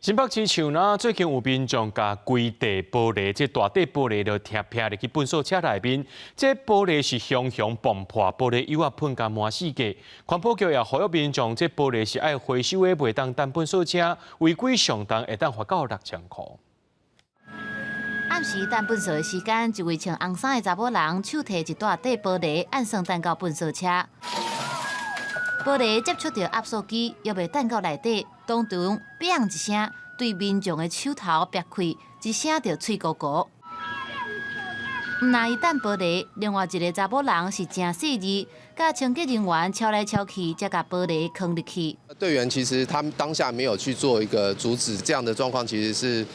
新北市樹林最近有民眾共規塊玻璃，這大塊玻璃就踢劈入去糞掃車內面，這玻璃是雄雄爆破，玻璃油仔噴甲滿四界。環保局也呼籲民眾，這玻璃是愛回收的，袂當擲糞掃車，違規上重會當罰到6000箍。暗時擲糞掃的時間，一位穿紅衫的查某人手提一大塊玻璃，按算擲到糞掃車。玻璃接觸著壓縮機，猶未擲到內底，當場「砰」一聲，對民眾的手頭劈開，一聲就碎糊糊。毋但伊擲玻璃，另外一个查某人是誠細膩，佮清潔人員敲來敲去，才共玻璃囥入去。隊員其實他們當下沒有去做一個阻止，這樣的狀況其實是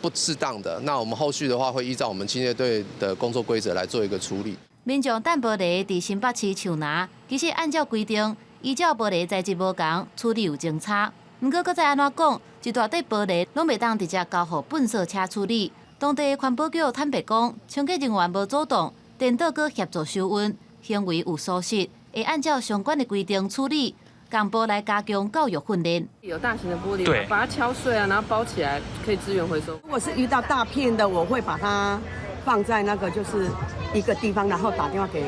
不適當的。那我們後續的話會依照我們清潔隊的工作規則來做一個處理。民眾擲玻璃佇新北市樹林，其實按照規定，依照玻璃材質無仝，處理有精差。毋過閣再按怎講，一大塊玻璃攏袂當直接交予糞掃車處理。當地環保局坦白講，清潔人員無主動，顛倒閣協助收運，行為有疏失，會按照相關的規定處理，仝步來加強教育訓練。有大型的玻璃，把它敲碎啊，然後包起來，可以資源回收。如果是遇到大片的，我會把它放在那個就是一個地方，然後打電話給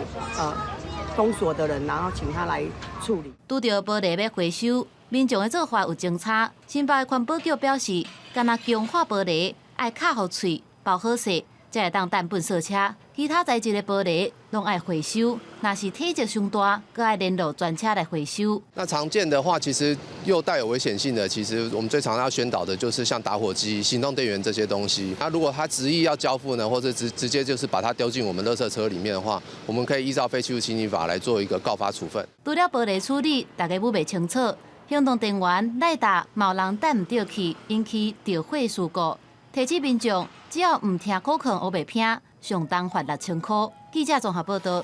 公所的人，然後請他來處理。拄著玻璃欲回收，民眾的做法有精差。新北環保局表示，干焦強化玻璃愛敲予碎，包好勢，才會當擲糞掃車。其他材質的玻璃攏愛回收，若是體積傷大，閣愛聯絡專車來回收。那常見的話，其實又帶有危險性的，其實我們最常要宣導的就是像打火機、行動電源這些東西。那如果他執意要交付呢，或者直接就是把它丟進我們垃圾車裡面的話，我們可以依照廢棄物清理法來做一個告發處分。除了玻璃處理，大家猶袂清楚，行動電源來達嘛有人擲毋著去，引起著火事故。提醒民眾，只要毋聽口勸烏白拼，上重罰6000箍。記者綜合報道。